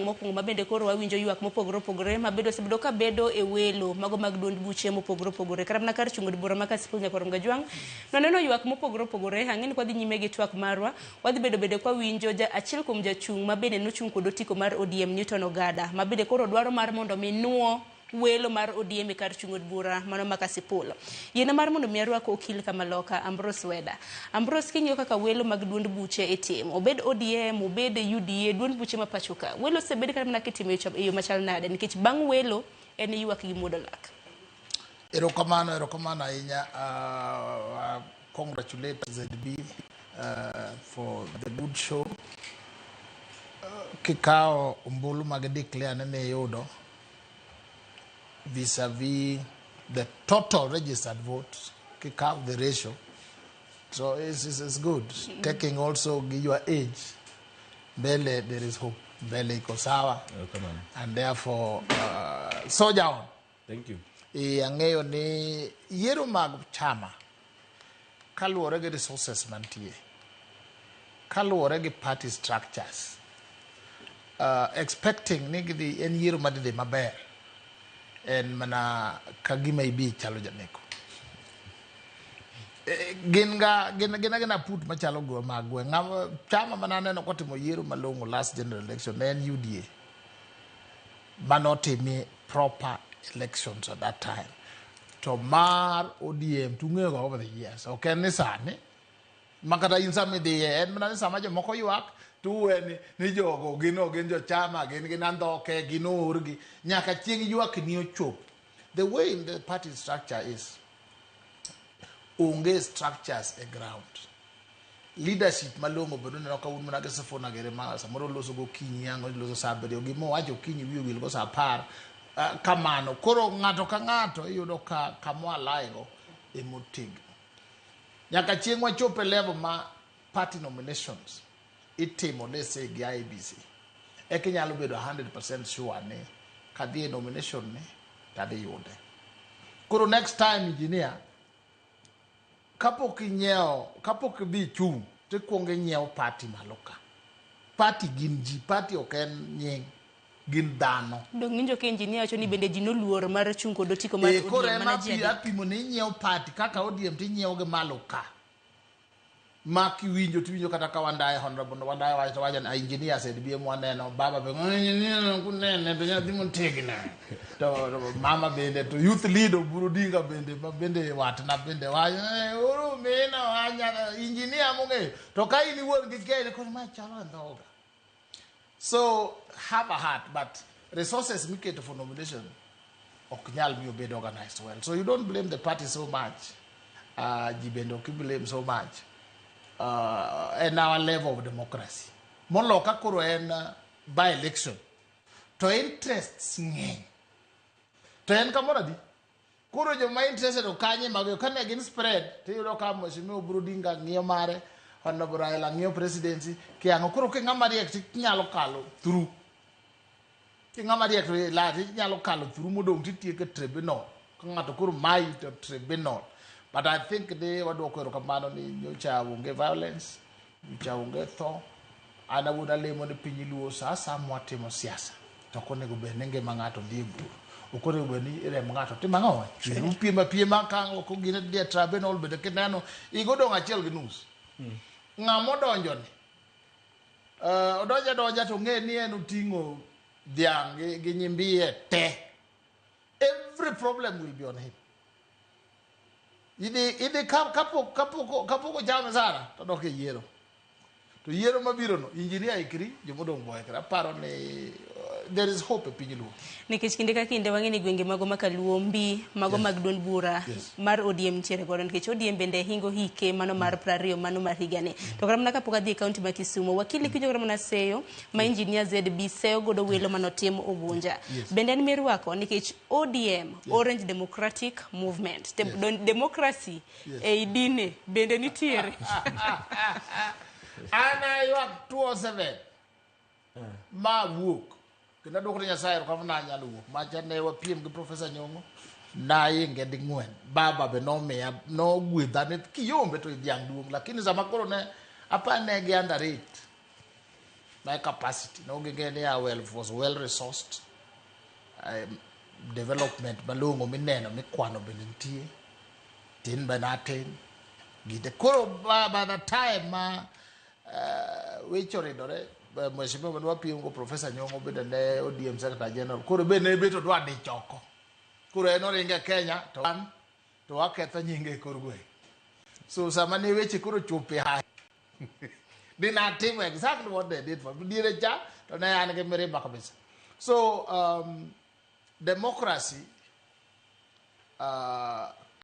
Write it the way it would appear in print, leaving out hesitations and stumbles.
mokwongo ma bende koro wawinjo ywak mopogore opogore ma bende osebedo ka bedo e welo mago mag duond buche mopogore opogore. Kata mana kar chung' od bura ma Kasipul Nyakwar Mgajwang' nwaneno ywak mopogore opogore. Ang'e ni kwadhi nyime gi twak marwa, wadhi bedo bende kwawinjo ja, achiel kuom jachung' ma bende nochung' kod otiko mar ODM Newton Ogada ma bende koro dwaro mar mondo mi nuo welo mar ODM e kar chung' od bura mano ma Kasipul. Yiena mar mondo mi arwak okil kamaloka Ambrose Weda. Ambrose, king'iyo kaka welo mag duond buche itimo, obed ODM, obed UDA, duond buche ma pacho ka, welo osebed kata mana kitimo e yo machal nade? Nikech bang' welo en ywak gi muodo lak. Erokamano, erokamano ahinya. Congratulate ZB for the good show. Kikawo ombulu mag declare ni niyudo vis-a-vis the total registered votes, kikawo the ratio, so it's good. Taking also gi your age, mbele there is hope. Mbele iko sawa. Erokamano. And therefore, soldier on. Thank you. E, ang'eyo ni yiero mag chama kaluwore gi resources mantie, kaluwore gi party structures, expecting ni gidhi en yiero madhi dhi maber en mana ka gima ibi chalo janeko. E, gin ga gin agina put machalo go mag gweng'. Chama mana aneno kotimo yiero malong'o last general election ne en UDA manotimi proper elections at that time. To mar ODM tung'eyo ga over the years, ok en ni sani ma kata in sama idhiye en mana ni sama jomoko ywak to uwe ni jogo gin ok gin jochama, gin andhoke, gin oorgi nyaka chieng' ywak ni ochop. The way the party structure is, onge structures e ground. Leadership malong'o bende uneno ka un mana gi Sifuna gere ma samoro loso gokinyi, ang' oloso sa 7, gima owacho okinyi wiye owil go sa 10. Kamano koro ng'ato ka ng'ato iyudo ka kama go emotegno nyaka chieng' wachop e level ma party nominations itimo, let's say, gi IEBC, eka inyalo bedo 100% sure ni kadhi e nomination ni tadhi yude. Koro next time, engineer, kapok inyiewo, kapok idhi chung', tikuongo inyiewo party malo ka. Party gin ji, party ok en nying, gin dhano. Dong' winjo ka engineer wacho ni bende ji noluor mar chung' kod otiko mar E, koro ODM ema mana ji 3. Apimo ni inyiewo party kaka ODM tinyiewo gi malo ka ma kiwinjo tiwinjo kata ka Wandaye, Honorable Wandaye wacho to wacho ni engineer said bi waneno baba be engineer kunene to nyathi motegno to mama bende to youth leader Oburu Odinga bende ma bende watna bende wacho, "Eh, uru mina wanya engineer mong'eyo to ka in iwuon gi kia koro ma chalo andhoga." So have a heart, but resources miketo for nomination ok nyal miyo bed organized well. So you don't blame the party so much. Ji bende ok blame so much. En our level of democracy. Molo ka koro en by election to interests ng'eny. To en kamoro adi? Koro joma interested okanye mago kane gin spread tiyudo ka Mheshimiwa Oburu Odinga ng'iyo mare, Honorable Raila ng'iyo presidency, kiang'o koro ki ng'ama riek tinyalo kalo through. Ki ng'ama riek to ila tinyalo kalo through modong' titieko e tribunal. Ka ng'ato koro mayi to tribunal. But I think ni waduoko erokamano ni nyocha onge violence, nyocha onge tho. An awuon alemo ni piny Luo sa asaya mwatimo siasa to ok onego bed ni ngima ng'ato dhi e bur. Ok onego bed ni remb ng'ato timo ang'o? Chwer. Upiem apiema ka ok ogine dhi e tribunal bende kineno higa odong' 1.5. Ng'ama odonjo ni odonjo adonja to ng'e ni en oting'o dhiang' gi nyimbiye te. Every problem will be on him. Idhi kapok ocham misara to dok e yiero. To yiero mabiro no, engineer ikri, jomodong' bo ikri. Aparo ni there is hope e piny Luo. Nikech kinde ka kinde wang'e ni gwenge mago ma Kaluo mbi mago mag duond bura mar ODM nitiere godo nikech ODM bende hingo hike mano mar 20 mano mar higani. To kata mana kapok adhi e kaunti ma Kisumu, wakili kiwinjo kata mana seyo ma engineer ZB seyo godo welo manotim Ugunja. Bende en mirwako nikech ODM, Orange Democratic Movement. Democracy ei dine bende nitiere. An aywak 207 ma wuok kendo aduoko ne Nyasaye erokamano nanyalo wuok macha ne wapiem gi Professor Nyong'o nainge ding'wen baba be nomiya nogwedha ni kiyombe to dhiang' duong', lakini sama koro ne apa ne gi underrate. My capacity no ging'e ni I well was well resourced, development malong'o mineno mikwano bende nitie tin be natin gite. Koro by the time ma weche oridore, mheshimiwa mane wapiem go Professor Nyong'o bende ne ODM Secretary General, koro be ne bet odwa dich oko. Koro en oringe Kenya to an to waketho nyinge e kor gweng'. So sama ne weche koro chope ha ni natimo exactly what they did for me diere cha, to ne an gi mirima kabisa. So democracy